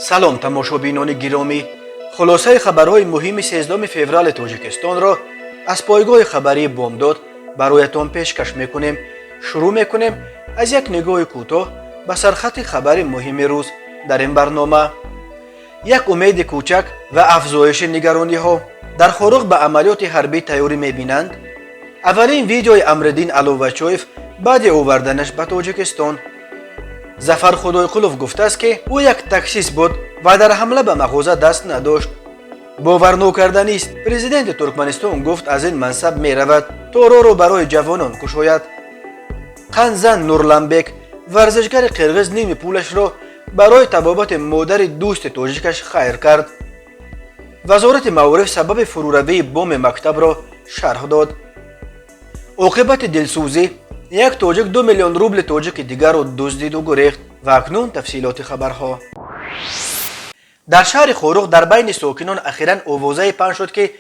Салом, тамошобинони гиромӣ! Хулосаи хабарҳои муҳими 13 феврали Тоҷикистонро аз пойгоҳи хабарии «Бомдод» бароятон пешкаш мекунем. Шурӯъ мекунем аз як нигоҳи кӯтоҳ ба сархати хабари муҳими рӯз. Дар ин барнома: як умеди кӯчак ва афзоиши нигарониҳо, дар Хоруғ ба амалиёти ҳарбӣ тайёрӣ мебинанд, аввалин видеои Амриддин Аловачоев баъди оварданаш ба Тоҷикистон, Зафар Худойқулов гуфтааст, ки ӯ як таксист буд ва дар ҳамла ба мағоза даст надошт. Боварнокарданист, президенти Туркманистон гуфт, аз ин мансаб меравад, то роҳро барои ҷавонон кушояд. Қанзан Нурланбек, варзишгари қирғиз, ними пулашро барои табобати модари дӯсти тоҷикаш хайр кард. Вазорати маориф сабаби фуруравии боми мактабро шарҳ дод. Оқибати дилсӯзӣ: як тоҷик 2 миллион рубли тоҷики дигарро дуздиду гурехт. Ва акнун тафсилоти хабарҳо. Дар шаҳри Хоруғ дар байни сокинон ахиран овозае паҳн шуд, ки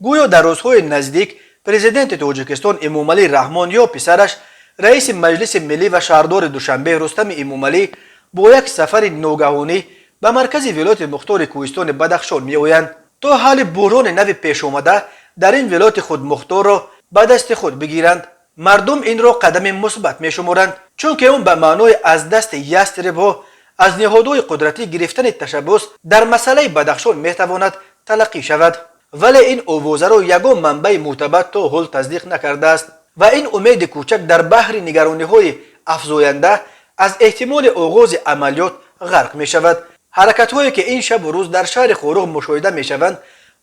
гӯё дар рӯзҳои наздик президенти Тоҷикистон Эмомалӣ Раҳмон ё писараш, раиси Маҷлиси миллӣ ва шаҳрдори Душанбе Рустами Эмомалӣ бо як сафари ногаҳонӣ ба маркази вилояти мухтори Кӯҳистони Бадахшон меоянд, то ҳалли буҳрони нави пешомада дар ин вилояти худмухторро ба дасти худ бигиранд. Мардум инро қадами мусбат мешуморанд, чунки он ба маънои аз дасти ястребҳо аз ниҳодҳои қудратӣ гирифтани ташаббус дар масъалаи Бадахшон метавонад талаққӣ шавад. Вале ин овозаро ягон манбаи мӯътабар то ҳол тасдиқ накардааст ва ин умеди кӯчак дар баҳри нигарониҳои афзоянда аз эҳтимоли оғози амалиёт ғарқ мешавад. Ҳаракатҳое, ки ин шабу рӯз дар шаҳри Хоруғ мушоҳида мешаванд,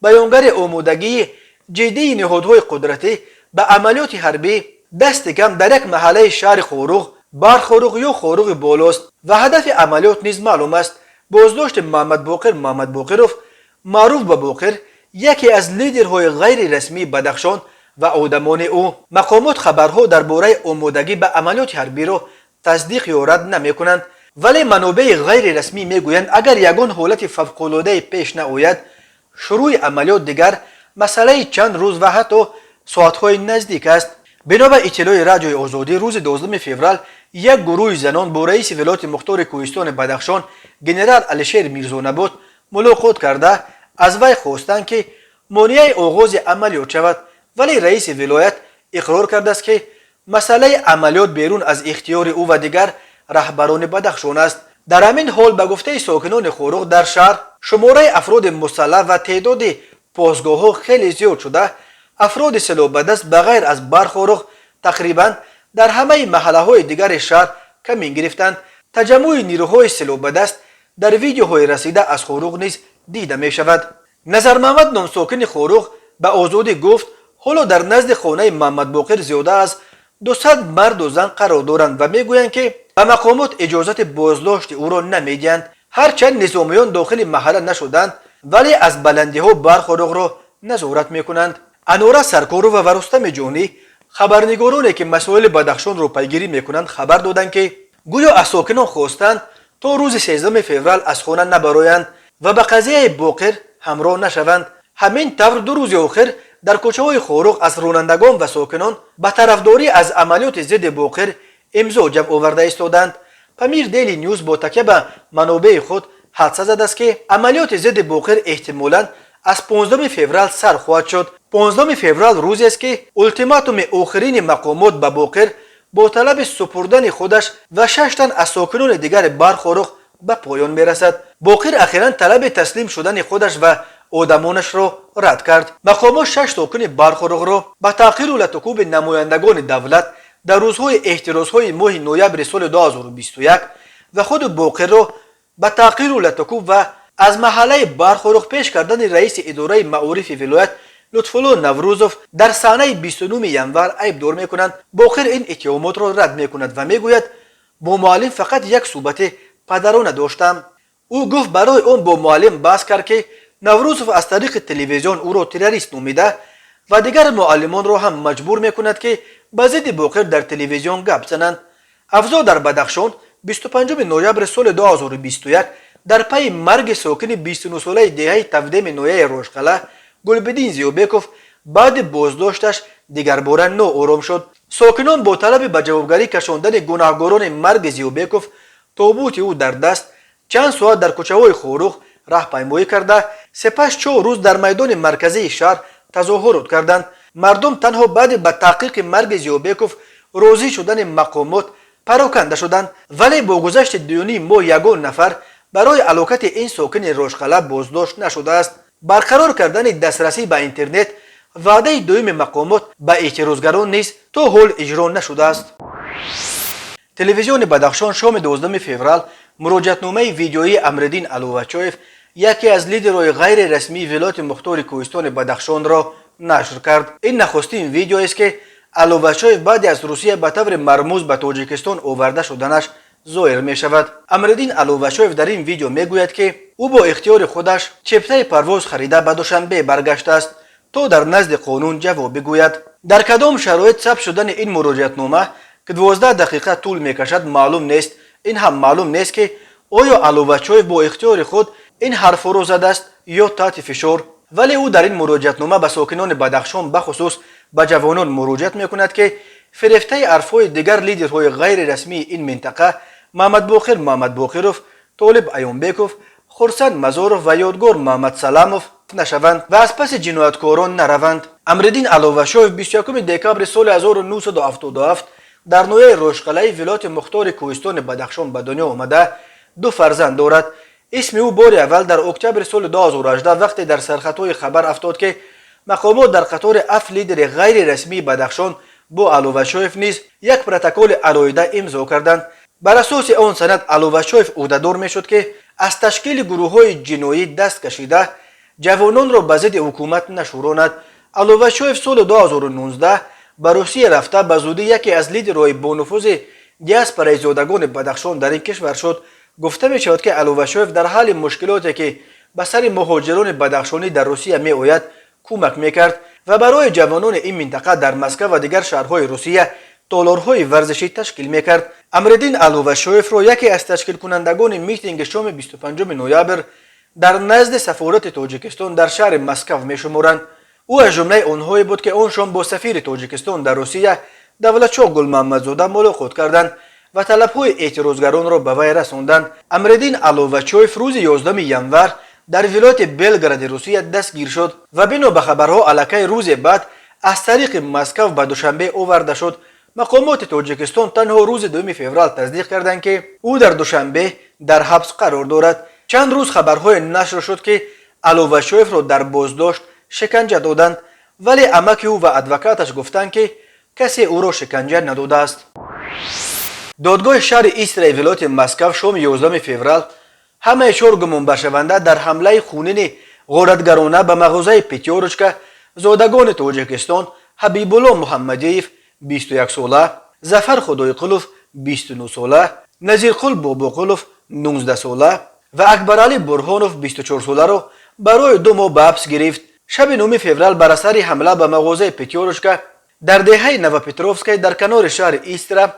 баёнгари омодагии ҷиддии ниҳодҳои қудратӣ ба амалиёти ҳарбӣ дасти кам дар як маҳаллаи шаҳри Хоруғ, Бархоруғ ё Хоруғи Болост ва ҳадафи амалиёт низ маълум аст: боздошти Муҳаммадбоқир Муҳаммадбоқиров, маъруф ба Боқир, яке аз лидерҳои ғайрирасмии Бадахшон, ва одамони ӯ. Мақомот хабарҳо дар бораи омодагӣ ба амалиёти ҳарбиро тасдиқ ё рад намекунанд, вале манобеи ғайрирасмӣ мегӯянд, агар ягон ҳолати фавқулоддае пеш наояд, шурӯъи амалиёт дигар масъалаи чанд рӯз ва ҳатто соатҳои наздик аст. Бино ба иттилои Радиои Озодӣ, рӯзи 12 феврал як гурӯҳи занон бо раиси вилояти мухтори Кӯҳистони Бадахшон генерал Алишер Мирзонабот мулоқот карда, аз вай хостанд, ки монеаи оғози амалиёт шавад. Вале раиси вилоят иқрор кардааст, ки масъалаи амалиёт берун аз ихтиёри ӯ ва дигар раҳбарони Бадахшон аст. Дар ҳамин ҳол, ба гуфтаи сокинони Хоруғ, дар шаҳр шумораи афроди мусаллаҳ ва теъдоди посгоҳҳо хеле зиёд шуда, афроди силоҳбадаст ба ғайр аз Бархоруғ тақрибан дар ҳамаи маҳаллаҳои дигари шаҳр камин гирифтанд. Таҷаммӯи нирӯҳои силоҳбадаст дар видеоҳои расида аз Хоруғ низ дида мешавад. Назармаҳмад ном сокини Хоруғ ба Озодӣ гуфт, ҳоло дар назди хонаи Муҳаммадбоқир зиёда аз 200 марду зан қарор доранд ва мегӯянд, ки ба мақомот иҷозати боздошти ӯро намедиҳанд. Ҳарчанд низомиён дохили маҳалла нашуданд, вале аз баландиҳо Бархоруғро назорат мекунанд. Анора Саркорова ва Рустами Ҷонӣ, хабарнигороне, ки масоили Бадахшонро пайгирӣ мекунанд, хабар доданд, ки гӯё аз сокинон хостанд, то рӯзи 13 феврал аз хона набароянд ва ба қазияи Боқир ҳамроҳ нашаванд. Ҳамин тавр, 2 рӯзи охир дар кӯчаҳои Хоруғ аз ронандагон ва сокинон ба тарафдорӣ аз амалиёти зидди Боқир имзо ҷамъ оварда истоданд. «Памир Дейли Нюз» бо такя ба манобеи худ ҳадса задааст, ки амалиёти зидди Боқир эҳтимолан аз 15 феврал сар хоҳад шуд. 15 феврал рӯзест, ки ултиматуми охирини мақомот ба Боқир бо талаби супурдани худаш ва шаш тан аз сокинони дигари Бархоруғ ба поён мерасад. Боқир ахиран талаби таслим шудани худаш ва одамонашро рад кард. Мақомот шаш сокини Бархоруғро ба таҳқиру латукуби намояндагони давлат дар рӯзҳои эътирозҳои моҳи ноябри соли 2021 ва худи Боқирро ба таҳқиру латукуб ва аз маҳаллаи Бархоруғ пеш кардани раиси идораи маорифи вилоят Лутфулло Наврӯзов дар саҳнаи 29 январ айбдор мекунанд. Боқир ин иттиҳомотро рад мекунад ва мегӯяд, бо муаллим фақат як суҳбати падарона доштам. Ӯ гуфт, барои он бо муаллим баҳс кард, ки Наврӯзов аз тариқи телевизион ӯро террорист номида ва дигар муаллимонро ҳам маҷбур мекунад, ки ба зидди Боқир дар телевизион гап зананд. Авзоъ дар Бадахшон 25 ноябри соли 2021 дар пайи марги сокини 29-солаи деҳаи Тавдеми ноҳияи Рошқала Гулбиддин Зиёбеков баъди боздошташ дигарбора ноором шуд. Сокинон бо талаби ба ҷавобгарӣ кашондани гунаҳгорони марги Зиёбеков, тобути ӯ дар даст, Чанд соат дар кӯчаҳои Хоруғ раҳпаймоӣ карда, сипас 4 рӯз дар майдони марказии шаҳр тазоҳурот карданд. Мардум танҳо баъди ба таҳқиқи марги Зиёбеков розӣ шудани мақомот пароканда шуданд, вале бо гузашти 2,5 моҳ ягон нафар барои алокати ин сокини Рошқалъа боздошт нашудааст. Барқарор кардани дастрасӣ ба интернет, ваъдаи дуюми мақомот ба эътирозгарон, низ то ҳол иҷро нашудааст. Телевизиони Бадахшон шоми 12 феврал муроҷиатномаи видеоии Амриддин Аловачоев, яке аз лидерҳои ғайрирасмии вилояти мухтори кӯҳистони Бадахшонро нашр кард. Ин нахустин видеоест, ки Аловачоев баъде аз Русия ба таври мармуз ба Тоҷикистон оварда шуданаш зоҳир мешавад. Амриддин Аловачоев дар ин видео мегӯяд, ки ӯ бо ихтиёри худаш чиптаи парвоз харида ба Душанбе баргаштааст, то дар назди қонун ҷавоб бигӯяд. Дар кадом шароит сабт шудани ин муроҷиатнома, ки 12 дақиқа тӯл мекашад, маълум нест. Ин ҳам маълум нест, ки оё Аловачоев бо ихтиёри худ ин ҳарфҳоро задааст ё таҳти фишор. Вале ӯ дар ин муроҷиатнома ба сокинони Бадахшон, бахусус ба ҷавонон муроҷиат мекунад, ки фирефтаи ҳарфҳои дигар лидерҳои ғайрирасмии ин минтақа Маҳмадбоқир Муҳаммадбоқиров, Толиб Аёнбеков, Хурсанд Мазоров ва Ёдгор Муҳаммадсаламов нашаванд ва аз паси ҷинояткорон нараванд. Амриддин Аловашоев 21 декабри соли 1977 дар ноҳияи Рошқалъаи вилояти мухтори кӯҳистони Бадахшон ба дунё омада, ду фарзанд дорад. Исми ӯ бори аввал дар октябри соли 2018 вақте дар сархатҳои хабар афтод, ки мақомот дар қатори ҳафт лидери ғайрирасмии Бадахшон бо Аловашоев низ як протоколи алоҳида имзо карданд. Бар асоси он санад Аловашоев ӯҳдадор мешуд, ки аз ташкили гурӯҳҳои ҷиноӣ даст кашида, ҷавононро ба зидди ҳукумат нашӯронад. Аловашоев соли 2019 ба Русия рафта, ба зудӣ яке аз лидерҳои бонуфузи диаспораи зодагони Бадахшон дар ин кишвар шуд. Гуфта мешавад, ки Аловашоев дар ҳалли мушкилоте, ки ба сари муҳоҷирони бадахшонӣ дар Русия меояд, кӯмак мекард ва барои ҷавонони ин минтақа дар Москва ва дигар шаҳрҳои Русия толорҳои варзишӣ ташкил мекард. Амриддин Аловашоевро яке аз ташкилкунандагони митинги шоми 25 ноябр дар назди сафорати Тоҷикистон дар шаҳри Москав мешуморанд. Ӯ аз ҷумлаи онҳое буд, ки он шом бо сафири Тоҷикистон дар Русия Давлатшоҳ Гулмуҳаммадзода мулоқот карданд ва талабҳои эътирозгаронро ба вай расонданд. Амриддин Аловачоев рӯзи 11 январ дар вилояти Белгради Русия дастгир шуд ва бино ба хабарҳо аллакай рӯзе баъд аз тариқи Москав ба Душанбе оварда шуд. Мақомоти Тоҷикистон танҳо рӯзи 2 феврал тасдиқ карданд, ки ӯ дар Душанбе дар ҳабс қарор дорад. Чанд рӯз хабарҳое нашр шуд, ки Аловашоевро дар боздошт шиканҷа доданд, вале амаки ӯ ва адвокаташ гуфтанд, ки касе ӯро шиканҷа надодааст. Додгоҳи шаҳри Истраи вилояти Москав шоми 11 феврал ҳамаи чор гумонбаршаванда дар ҳамлаи хунини ғоратгарона ба мағозаи «Пятёрочка», зодагони Тоҷикистон Ҳабибулло Муҳаммадиев, 21 сола, Зафар Худойқулов, 29 сола, Назирқул Бобоқулов, 19 сола ва Акбаралӣ Бурҳонов, 24 соларо барои 2 моҳ ба ҳабс гирифт. Шаби 9 феврал бар асари ҳамла ба мағозаи «Пятёрочка» дар деҳаи Новопетровская дар канори шаҳри Истра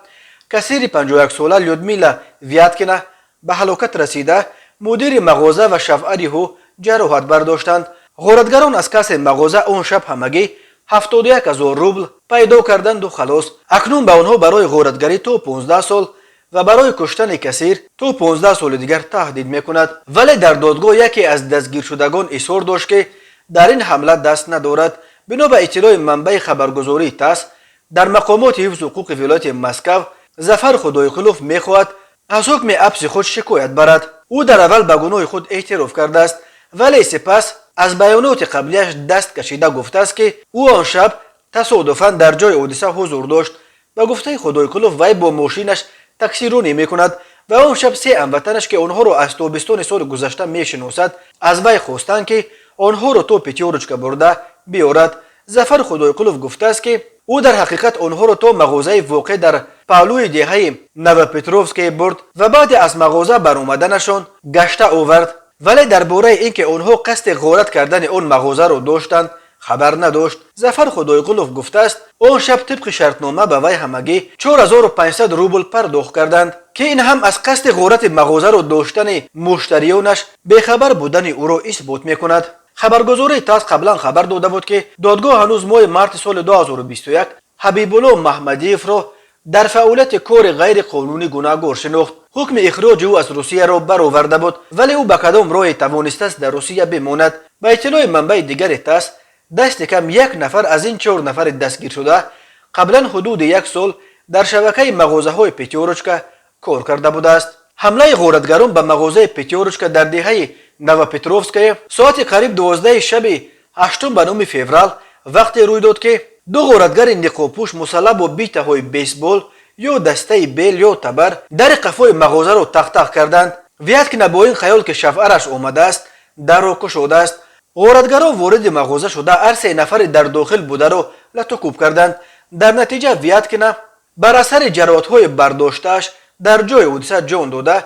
кассири 51-сола Людмила Вяткина ба ҳалокат расида, мудири мағоза ва шавҳари ӯ ҷароҳат бардоштанд. Ғоратгарон аз кассаи мағоза он шаб ҳамагӣ 71 ҳазор рубл пайдо карданду халос. Акнун ба онҳо барои ғоратгарӣ то 15 сол ва барои куштани кассир то 15 соли дигар таҳдид мекунад. Вале дар додгоҳ яке аз дастгиршудагон изҳор дошт, ки дар ин ҳамла даст надорад. Бино ба иттилои манбаи хабаргузории ТАСС, дар мақомоти ҳифзи ҳуқуқи вилояти Москав, Зафар Худойқулов мехоҳад аз ҳукми ҳабси худ шикоят барад. Ӯ дар аввал ба гуноҳи худ эътироф кардааст, вале сипас аз баёноти қаблияш даст кашида, гуфтааст, ки ӯ он шаб тасодуфан дар ҷои ҳодиса ҳузур дошт. Ба гуфтаи Худойқулов, вай бо мошинаш таксиронӣ мекунад ва он шаб се ҳамватанаш, ки онҳоро аз тобистони соли гузашта мешиносад, аз вай хостанд, ки онҳоро то «Пятёрочка» бурда биёрад. Зафар Худойқулов гуфтааст, ки ӯ дар ҳақиқат онҳоро то мағозаи воқеъ дар паҳлӯи деҳаи Новопетровское бурд ва баъде аз мағоза баромаданашон гашта овард, вале дар бораи ин ки онҳо қасди ғорат кардани он мағозаро доштанд, хабар надошт. Зафар Худойқулов гуфтааст, он шаб тибқи шартнома ба вай ҳамагӣ 4500 рубл пардохт карданд, ки ин ҳам аз қасди ғорати мағозаро доштани муштариёнаш бехабар будани ӯро исбот мекунад. Хабаргузории ТАСС қаблан хабар дода буд, ки додгоҳ ҳанӯз моҳи марти соли 2021 Ҳабибулло Маҳмадиевро Дар фаъолияти кори ғайриқонунӣ гунаҳгор шинохт, ҳукми ихроҷи ӯ аз Русияро бароварда буд, вале ӯ ба кадом роҳе тавонистааст дар Русия бимонад. Ба иттилои манбаи дигари ТАСС, дасти кам як нафар аз ин чор нафари дастгиршуда қаблан ҳудуди як сол дар шабакаи мағозаҳои «Пятёрочка» кор карда будааст. Ҳамлаи ғоратгарон ба мағозаи «Пятёрочка» дар деҳаи Новопетровское соати қариб 12-и шаби ҳаштум ба нуҳуми феврал вақте рӯй дод, ки ду ғоратгари ниқобпӯш, мусаллаҳ бо битаҳои бейсбол ё дастаи бел ё табар, дари қафои мағозаро тақтақ карданд. Вяткина бо ин хаёл, ки шавҳараш омадааст, дарро кушодааст. Ғоратгарон вориди мағоза шуда, ҳар се нафари дар дохил бударо лату кӯб карданд. Дар натиҷа Вяткина бар асари ҷароҳатҳои бардоштааш дар ҷои ҳодиса ҷон дода,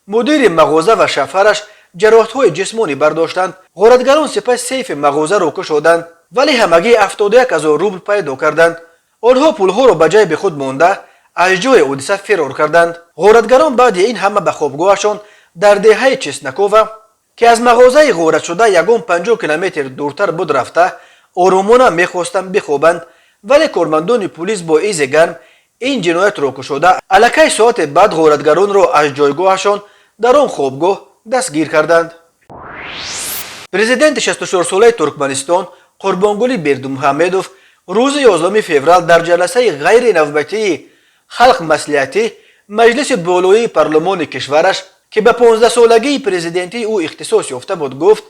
мудири мағоза ва шавҳараш ҷароҳатҳои ҷисмонӣ бардоштанд. Ғоратгарон сипас сейфи мағозаро кушоданд, вале ҳамагӣ 71 ҳазор рубл пайдо карданд. Онҳо пулҳоро ба ҷайби худ монда, аз ҷои ҳодиса фирор карданд. Ғоратгарон баъди ин ҳама ба хобгоҳашон дар деҳаи Чеснокова, ки аз мағозаи ғоратшуда ягон 50 километр дуртар буд, рафта, оромона мехостанд бихобанд, вале кормандони пулис бо изи гарм ин ҷиноятро кушода, аллакай соате баъд ғоратгаронро аз ҷойгоҳашон дар он хобгоҳ дастгир карданд. Президенти 64-солаи Туркманистон Қурбонгулӣ Бердимуҳаммедов рӯзи 11 феврал дар ҷаласаи ғайринавбатии Халқ Маслиҳатӣ, маҷлиси болоии парлумони кишвараш, ки ба 15-солагии президентии ӯ ихтисос ёфта буд, гуфт,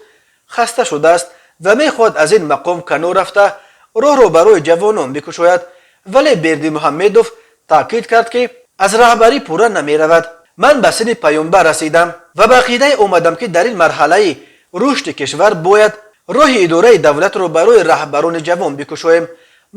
хаста шудааст ва мехоҳад аз ин мақом канор рафта, роҳро барои ҷавонон бикушояд. Вале Бердимуҳаммедов таъкид кард, ки аз раҳбарӣ пурра намеравад. «Ман ба синни паёнбар расидам ва ба ақидае омадам, ки дар ин марҳалаи рушди кишвар бояд роҳи идораи давлатро барои раҳбарони ҷавон бикушоем.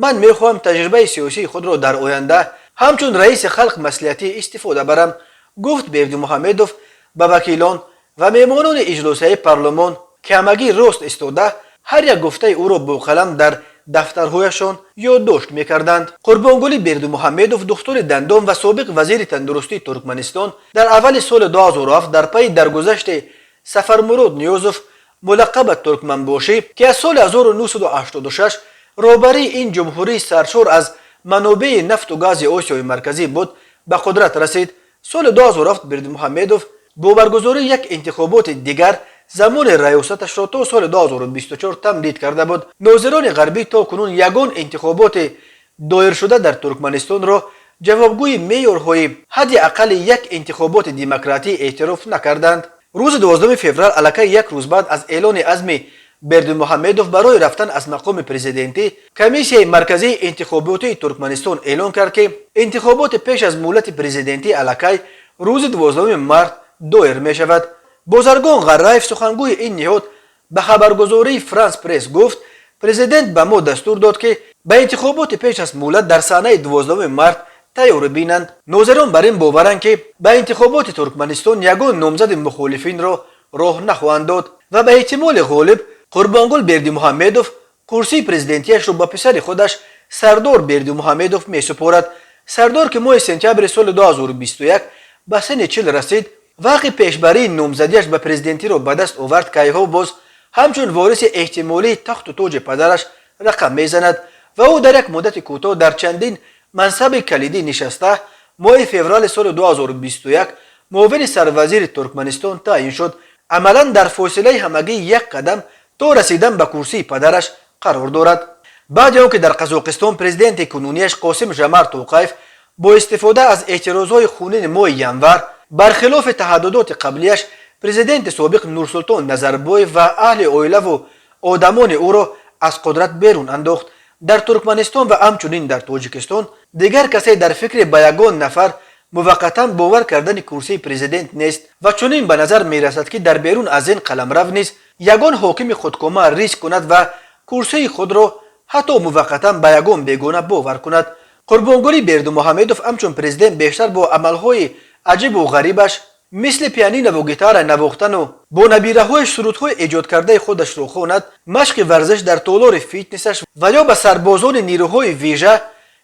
Ман мехоҳам таҷрибаи сиёсии худро дар оянда ҳамчун раиси Халқ Маслиҳатӣ истифода барам», гуфт Бердимуҳаммедов ба вакилон ва меҳмонони иҷлосияи парлумон, ки ҳамагӣ рост истода, ҳар як гуфтаи ӯро бо қалам дар дафтарҳояшон ёддошт мекарданд. Қурбонгулӣ Бердимуҳаммедов, духтури дандон ва собиқ вазири тандурустии Туркманистон, дар аввали соли 2007 дар пайи даргузашти Сафармурод Ниёзов, мулаққаб ба Туркманбошӣ, ки аз соли 1986 роҳбарии ин ҷумҳурии саршор аз манобеи нафту гази Осиёи Марказӣ буд, ба қудрат расид. Соли 2007 Бердимуҳаммедов бо баргузории як интихоботи дигар замони раёсаташро то соли 2024 тамдид карда буд. Нозирони ғарбӣ то кунун ягон интихоботи доиршуда дар Туркманистонро ҷавобгӯи меъёрҳои ҳадди ақалли як интихоботи демократӣ эътироф накарданд. Рӯзи 12 феврал, аллакай як рӯз баъд аз эълони азми Бердимуҳаммедов барои рафтан аз мақоми президентӣ, Комиссияи марказии интихоботии Туркманистон эълон кард, ки интихоботи пеш аз муҳлати президентӣ аллакай рӯзи 12 март доир мешавад. Бозаргон Ғарраев, сухангӯи ин ниҳод, ба хабаргузории Франс Пресс гуфт: «Президент ба мо дастур дод, ки ба интихоботи пеш аз муҳлат дар санаи 12 март тайёрӣ бинанд». Нозирон бар ин боваранд, ки ба интихоботи Туркманистон ягон номзади мухолифинро роҳ нахоҳанд дод ва ба эҳтимоли ғолиб Қурбонгул Бердимуҳаммедов курсии президентияшро ба писари худаш Сардор Бердимуҳаммедов месупорад. Сардор, ки моҳи сентябри соли 2021 ба синни 40 расид, вақти пешбарии номзадиаш ба президентиро ба даст овард, кайҳо боз ҳамчун вориси эҳтимолии тахту тоҷи падараш рақам мезанад ва ӯ дар як муддати кӯтоҳ дар чандин мансаби калидӣ нишаста, моҳи феврали соли 2021 муовини сарвазири Туркманистон таъин шуд. Амалан дар фосилаи ҳамагӣ як қадам то расидан ба курсии падараш қарор дорад. Баъди он ки дар Қазоқистон президенти кунунияш Қосим Жамар Тоқаев бо истифода аз эътирозҳои хунини моҳи январ, бархилофи таҳаддудоти қаблияш, президенти собиқ Нурсултон Назарбоев ва аҳли оилаву одамони ӯро аз қудрат берун андохт, дар Туркманистон ва ҳамчунин дар Тоҷикистон дигар касе дар фикри ба ягон нафар муваққатан бовар кардани курсии президент нест ва чунин ба назар мерасад, ки дар берун аз ин қаламрав низ ягон ҳокими худкома риск кунад ва курсии худро ҳатто муваққатан ба ягон бегона бовар кунад. Қурбонгулӣ Бердимуҳаммедов ҳамчун президент бештар бо амалҳои аҷибу ғарибаш, мисли пианинову гитара навохтану бо набираҳояш сурудҳои эҷодкардаи худашро хонад, машқи варзиш дар толори фитнесаш ва ё ба сарбозони нерӯҳои вижа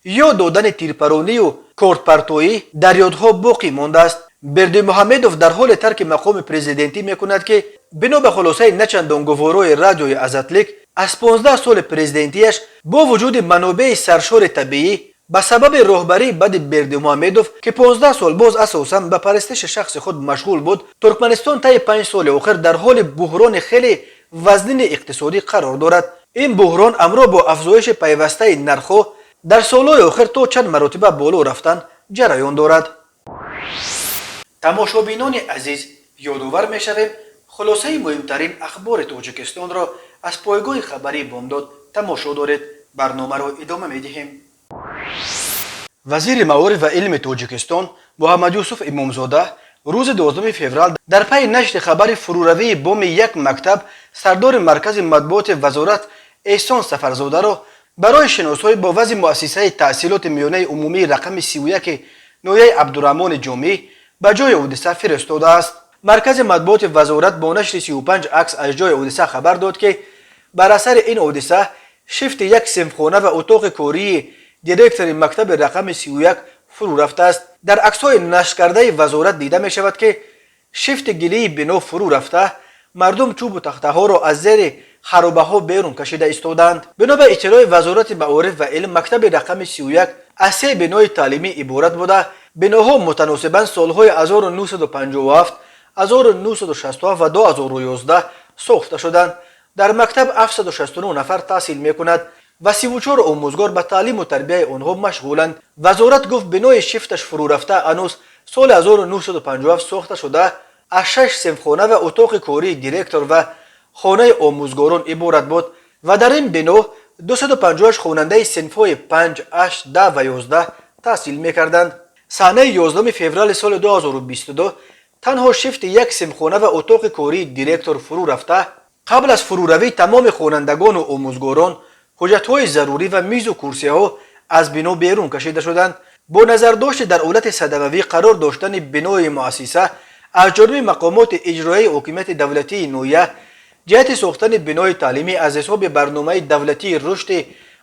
ё додани тирпаронию кортпартоӣ дар ёдҳо боқӣ мондааст. Бердимуҳаммедов дар ҳоле тарки мақоми президентӣ мекунад, ки бино ба хулосаи начандон гуворои радиои Азатлик, аз 15 соли президентияш бо вуҷуди манобеи саршори табиӣ Ба сабаби роҳбарии бади Бердимуҳамедов, ки 15 сол боз асосан ба парастиши шахси худ машғул буд, Туркманистон таи 5 соли охир дар ҳоли буҳрони хеле вазнини иқтисодӣ қарор дорад. Ин буҳрон ҳамроҳ бо афзоиши пайвастаи нархҳо дар солҳои охир то чанд маротиба боло рафтан ҷараён дорад. Тамошобинони азиз, ёдовар мешавем, хулосаи муҳимтарин ахбори Тоҷикистонро аз пойгоҳи хабарии Бомдод тамошо доред. Барномаро идома медиҳем. Вазири маориф ва илми Тоҷикистон Муҳаммадюсуф Имомзода рӯзи 12 феврал дар пайи нашри хабари фуруравии боми як мактаб сардори маркази матбуоти вазорат Эҳсон Сафарзодаро барои шиносоӣ бо вазъи муассисаи таҳсилоти миёнаи умумии рақами 31 ноҳияи Абдураҳмони Ҷомӣ ба ҷои ҳодиса фиристодааст. Маркази матбуоти вазорат бо нашри 35 акс аз ҷои ҳодиса хабар дод, ки бар асари ин ҳодиса шифти як синфхона ва утоқи кории директори мактаби рақами 31 фурӯ рафтааст. Дар аксҳои нашркардаи вазорат дида мешавад, ки шифти гилии бино фурӯ рафта, мардум чӯбу тахтаҳоро аз зери харобаҳо берун кашида истодаанд. Бино ба иттилои Вазорати маориф ва илм, мактаби рақами 31 аз се бинои таълимӣ иборат буда, биноҳо мутаносибан солҳои 1957, 1967 ва 2011 сохта шуданд. Дар мактаб 769 нафар таҳсил мекунад ва 34 омӯзгор ба таълиму тарбияи онҳо машғуланд. Вазорат гуфт, бинои шифташ фурӯ рафта ҳанӯз соли 1957 сохта шуда, аз шаш синфхона ва утоқи кории директор ва хонаи омӯзгорон иборат буд ва дар ин бино 258 хонандаи синфҳои 5, 8, 10 ва 11 таҳсил мекарданд. Санаи 11 феврали соли 2022 танҳо шифти як синфхона ва утоқи кории директор фурӯ рафта, қабл аз фурӯравӣ тамоми хонандагону омӯзгорон, ҳуҷҷатҳои зарурӣ ва мизу курсиҳо аз бино берун кашида шуданд. Бо назардошти дар ҳолати садамавӣ қарор доштани бинои муассиса, аз ҷониби мақомоти иҷроияи ҳокимияти давлатии ноҳия ҷиҳати сохтани бинои таълимӣ аз ҳисоби барномаи давлатии рушди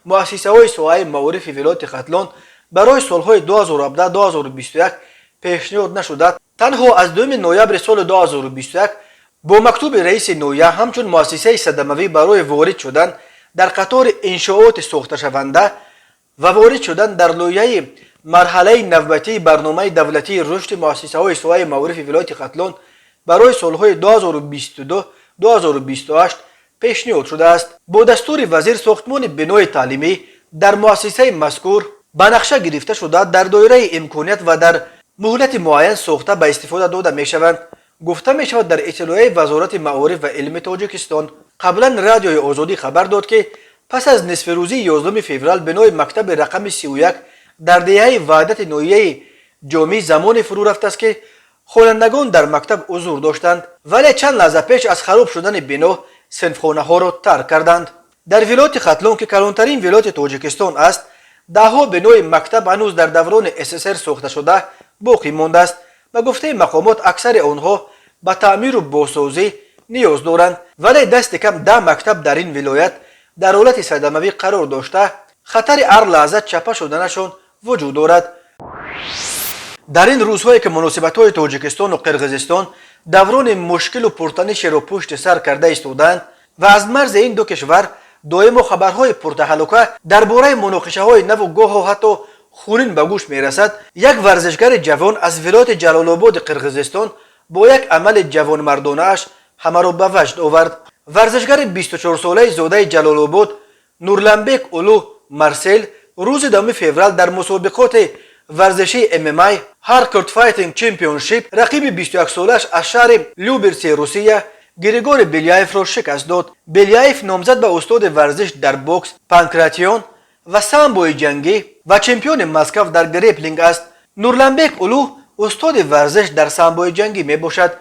муассисаҳои соҳаи маорифи вилояти Хатлон барои солҳои 2017-2021 пешниҳод нашуда, танҳо аз 2 ноябри соли 2021 бо мактуби раиси ноҳия ҳамчун муассисаи садамавӣ барои ворид шудан дар қатори иншооти сохташаванда ва ворид шудан дар лоиҳаи марҳалаи навбатии барномаи давлатии рушди муассисаҳои соҳаи маорифи вилояти Хатлон барои солҳои 2022-2028 пешниҳод шудааст. Бо дастури вазир сохтмони бинои таълимӣ дар муассисаи мазкур ба нақша гирифта шуда, дар доираи имконият ва дар муҳлати муайян сохта ба истифода дода мешаванд, гуфта мешавад дар иттилоияи Вазорати маориф ва илми Тоҷикистон. Қаблан Радиои Озодӣ хабар дод, ки пас аз нисфирӯзии 11 феврал бинои мактаби рақами 31 дар деҳаи Ваҳдати ноҳияи Ҷомӣ замоне фурӯ рафтааст, ки хонандагон дар мактаб ҳузур доштанд, вале чанд лаҳза пеш аз хароб шудани бино синфхонаҳоро тарк карданд. Дар вилояти Хатлон, ки калонтарин вилояти Тоҷикистон аст, даҳҳо бинои мактаб ҳанӯз дар даврони СССР сохта шуда боқӣ мондааст. Ба гуфтаи мақомот, аксари онҳо ба таъмиру бозсозӣ ниёз доранд, вале дасти кам 10 мактаб дар ин вилоят дар ҳолати садамавӣ қарор дошта, хатари ҳар лаҳза чапа шуданашон вуҷуд дорад. Дар ин рӯзҳое ки муносибатҳои Тоҷикистону Қирғизистон даврони мушкилу пуртанишеро пушти сар карда истодаанд ва аз марзи ин ду кишвар доимо хабарҳои пуртаҳаллука дар бораи муноқишаҳои наву гоҳо ҳатто хунин ба гӯш мерасад, як варзишгари ҷавон аз вилояти Ҷалолободи Қирғизистон бо як амали ҷавонмардонааш ҳамаро ба ваҷд овард. Варзишгари 24-солаи зодаи Ҷалолобод Нурланбек Улу Марсел рӯзи 10 феврал дар мусобиқоти варзишии ММА Hardcore Fighting Championship рақиби 21-солааш аз шаҳри Люберси Русия Григорий Беляевро шикаст дод. Беляев номзад ба устоди варзиш дар бокс, панкратион ва самбои ҷангӣ ва чемпиони Москав дар греплинг аст. Нурланбек Улу устоди варзиш дар самбои ҷангӣ мебошад.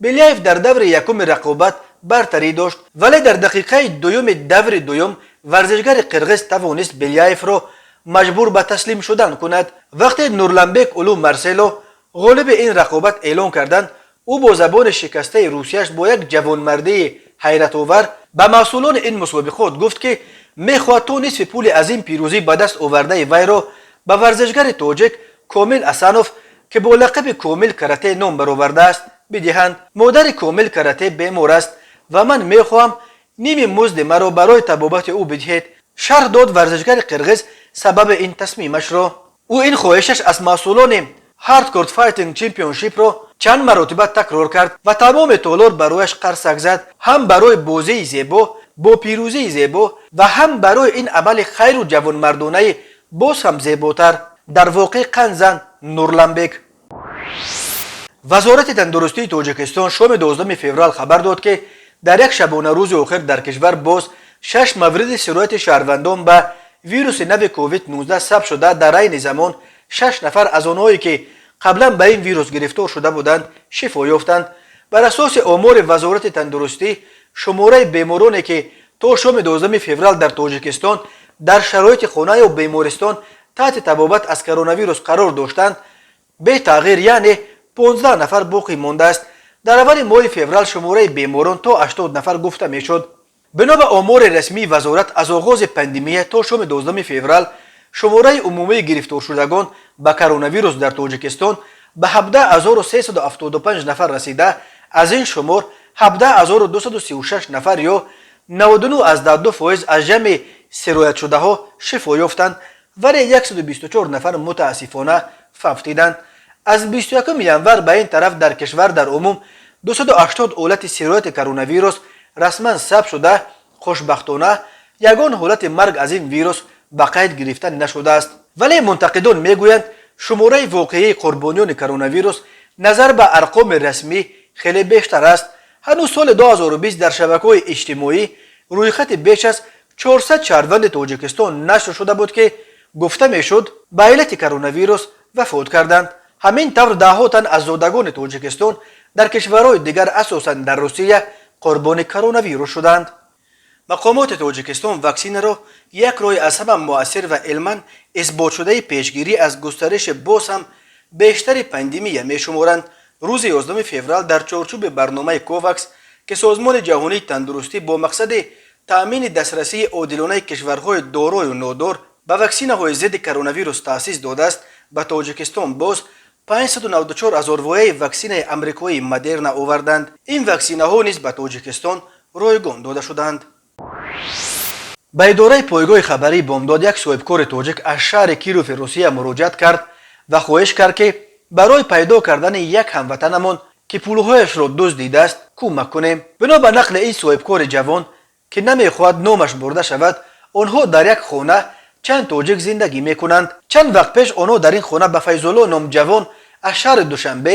Беляев дар даври якуми рақобат бартарӣ дошт, вале дар дақиқаи дуюми даври дуюм варзишгари қирғиз тавонист Беляевро маҷбур ба таслим шудан кунад. Вақте Нурланбек Улу Марсело ғолиби ин рақобат эълон карданд, ӯ бо забони шикастаи русияш бо як ҷавонмардии ҳайратовар ба масъулони ин мусобиқот гуфт, ки мехоҳад то нисфи пули аз ин пирӯзӣ ба даст овардаи вайро ба варзишгари тоҷик Комил Асанов, ки бо лақаби Комил Карате ном баровардааст, бидиҳанд. «Модари Комил Карате бемор аст ва ман мехоҳам ними музди маро барои табобати ӯ бидиҳед», шарҳ дод варзишгари қирғиз. Сабаби ин тасмимашро ӯ ин хоҳишаш аз масъулони Hardcore Fighting Championship-ро чанд маротиба такрор кард ва тамоми толор барояш қарсак зад, ҳам барои бозии зебо бо пирӯзии зебо ва ҳам барои ин амали хайру ҷавонмардонаи боз ҳам зеботар. Дар воқеъ, қанзан Нурланбек. Вазорати тандурустии Тоҷикистон шоми 12 феврал хабар дод, ки дар як шабонарӯзи охир дар кишвар боз шаш мавриди сирояти шаҳрвандон ба вируси нави COVID-19 сабт шуда, дар айни замон шаш нафар аз онҳое, ки қаблан ба ин вирус гирифтор шуда буданд, шифо ёфтанд. Бар асоси омори Вазорати тандурустӣ, шумораи бемороне, ки то шоми 12 феврал дар Тоҷикистон дар шароити хона ё бемористон таҳти табобат аз коронавирус қарор доштанд, бетағйир, яъне 15 нафар боқӣ мондааст. Дар аввали моҳи феврал шумораи беморон то 80 нафар гуфта мешуд. Бино ба омори расмии вазорат, аз оғози пандемия то шоми 12 феврал шумораи умумии гирифторшудагон ба коронавирус дар Тоҷикистон ба 17 375 нафар расида, аз ин шумор 17 236 нафар ё 99,2% аз ҷамъи сироятшудаҳо шифо ёфтанд, вале 124 нафар мутаассифона фавтиданд. Аз 21 январ ба ин тараф дар кишвар дар умум 280 ҳолати сирояти коронавирус расман сабт шуда, хушбахтона, ягон ҳолати марг аз ин вирус ба қайд гирифта нашудааст. Вале мунтақидон мегӯянд, шумораи воқеии қурбониёни коронавирус назар ба арқоми расмӣ хеле бештар аст. Ҳанӯз соли 2020 дар шабакаҳои иҷтимоӣ рӯйхати беш аз 400 шаҳрванди Тоҷикистон нашр шуда буд, ки гуфта мешуд, ба иллати коронавирус вафот карданд. Ҳамин тавр, даҳҳо тан аз зодагони Тоҷикистон дар кишварҳои дигар, асосан дар Русия, қурбони коронавирус шуданд. Мақомоти Тоҷикистон ваксинаро як роҳи аз ҳама муассир ва илман исботшудаи пешгирӣ аз густариши боз ҳам бештари пандемия мешуморанд. Рӯзи 11 феврал дар чорчӯби барномаи Ковакс, ки Созмони Ҷаҳонии Тандурустӣ бо мақсади таъмини дастрасии одилонаи кишварҳои дорою нодор ба ваксинаҳои зидди коронавирус таъсис додааст, ба Тоҷикистон боз 594 ҳазор вояи ваксинаи амрикоии Модерна оварданд. Ин ваксинаҳо низ ба Тоҷикистон ройгон дода шуданд. Ба идораи пойгоҳи хабарии Бомдод як соҳибкори тоҷик аз шаҳри Кирови Русия муроҷиат кард ва хоҳиш кард, ки барои пайдо кардани як ҳамватанамон, ки пулҳояшро дуздидааст, кӯмак кунем. Бино ба нақли ин соҳибкори ҷавон, ки намехоҳад номаш бурда шавад, онҳо дар як хона чанд тоҷик зиндагӣ мекунанд. Чанд вақт пеш онҳо дар ин хона ба Файзулло ном ҷавон аз шаҳри Душанбе,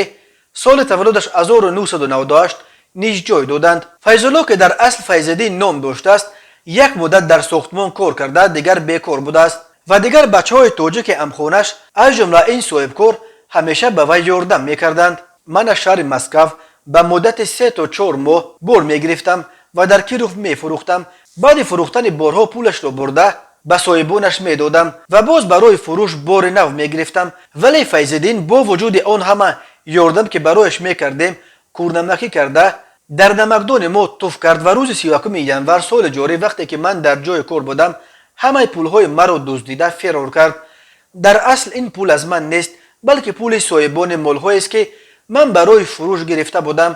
соли таваллудаш 1998, низ ҷой доданд. Файзулло, ки дар асл Файзиддин ном доштааст, як муддат дар сохтмон кор карда, дигар бекор будааст ва дигар бачаҳои тоҷики ҳамхонаш, аз ҷумла ин соҳибкор, ҳамеша ба вай ёрдам мекарданд. «Ман аз шаҳри Москав ба муддати 3 то 4 моҳ бор мегирифтам ва дар Киров мефурӯхтам. Баъди фурӯхтани борҳо пулашро бурда ба соҳибонаш медодам ва боз барои фурӯш бори нав мегирифтам. Вале Файзиддин бо вуҷуди он ҳама ёрдам, ки барояш мекардем, кӯрнамакӣ карда, дар намакдони мо туф кард ва рӯзи 31 январ соли ҷорӣ, вақте ки ман дар ҷои кор будам, ҳамаи пулҳои маро дуздида фирор кард. Дар асл ин пул аз ман нест, балки пули соҳибони молҳоест, ки ман барои фурӯш гирифта будам.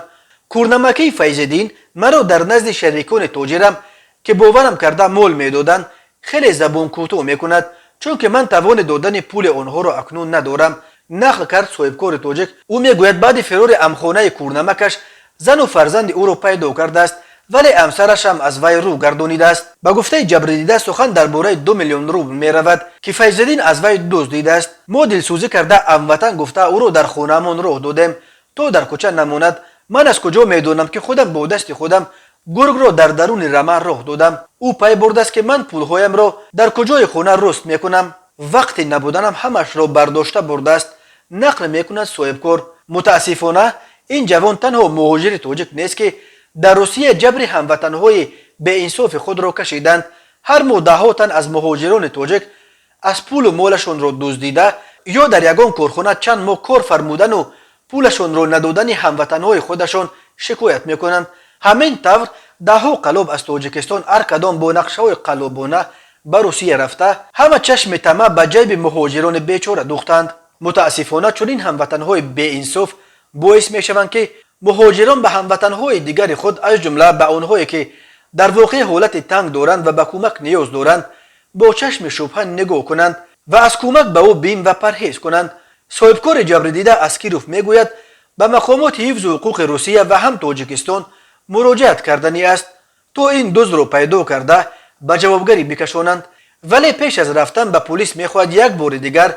Кӯрнамакии Файзиддин маро дар назди шарикони тоҷирам, ки боварам карда мол медоданд, хеле забонкӯтоҳ мекунад, чунки ман тавони додани пули онҳоро акнун надорам», нақл кард соҳибкори тоҷик. Ӯ мегӯяд, баъди фирори ҳамхонаи кӯрнамакаш зану фарзанди ӯро пайдо кардааст, вале ҳамсараш ҳам аз вай рӯ гардонидааст. Ба гуфтаи ҷабрдида, сухан дар бораи 2 миллион рубл меравад, ки Файзиддин аз вай дуздидааст. «Мо дилсӯзӣ карда, ҳамватан гуфта, ӯро дар хонаамон роҳ додем, то дар кӯча намонад. Ман аз куҷо медонам, ки худам бо дасти худам гургро дар даруни рама роҳ додам? Ӯ пай бурдааст, ки ман пулҳоямро дар куҷои хона рост мекунам. Вақти набуданам ҳамашро бардошта бурдааст», нақл мекунад соҳибкор. Мутаассифона, ин ҷавон танҳо муҳоҷири тоҷик нест, ки дар Русия ҷабри ҳамватанҳои беинсофи худро кашиданд. Ҳар моҳ даҳҳо тан аз муҳоҷирони тоҷик аз пулу молашонро дуздида ё дар ягон корхона чанд моҳ кор фармудану пулашонро надодани ҳамватанҳои худашон шикоят мекунанд. Ҳамин тавр, даҳҳо қаллоб аз Тоҷикистон ҳар кадом бо нақшаҳои қаллобона ба Русия рафта, ҳама чашми тама ба ҷайби муҳоҷирони бечора духтанд. Мутаассифона, чунин ҳамватанҳои беинсоф боис мешаванд, ки муҳоҷирон ба ҳамватанҳои дигари худ, аз ҷумла ба онҳое, ки дар воқеъ ҳолати танг доранд ва ба кӯмак ниёз доранд, Бо чашми шубҳа нигоҳ кунанд ва аз кӯмак ба ӯ бим ва парҳез кунанд. Соҳибкори ҷабрдида аз Киров мегӯяд, ба мақомоти ҳифзу ҳуқуқи Русия ва ҳам Тоҷикистон муроҷиат карданӣ аст, то ин дуздро пайдо карда, ба ҷавобгарӣ бикашонанд. Вале пеш аз рафтан ба пулис мехоҳад як бори дигар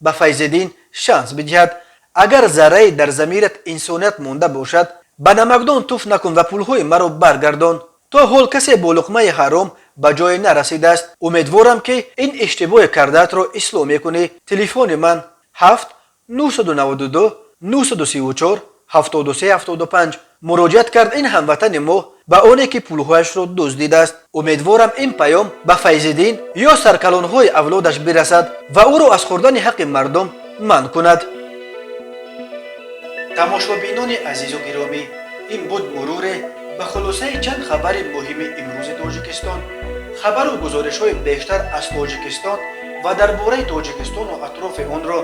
ба Файзиддин шанс бидиҳад. Агар заррае дар замират инсоният монда бошад, ба намакдон туф накун ва пулҳои маро баргардон. То ҳол касе бо луқмаи ҳаром ба ҷое нарасидааст. Умедворам, ки ин иштибоҳи кардаатро ислоҳ мекунӣ. Телефони ман 7 992 934 73 75, муроҷиат кард ин ҳамватани мо ба оне, ки пулҳояшро дуздидааст. Умедворам, ин паём ба Файзиддин ё саркалонҳои авлодаш бирасад ва ӯро аз хӯрдани ҳаққи мардум манъ кунад. Тамошобинони азизу гиромӣ, ин буд муруре ба хулосаи чанд хабари муҳими имрӯзи Тоҷикистон. Хабару гузоришҳои бештар аз Тоҷикистон ва дар бораи Тоҷикистону атрофи онро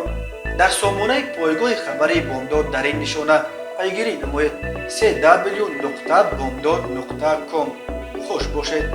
дар сомонаи пойгоҳи хабарии Бомдод дар ин нишона пайгирӣ намоед: cw.bomdod.com. Хуш бошед.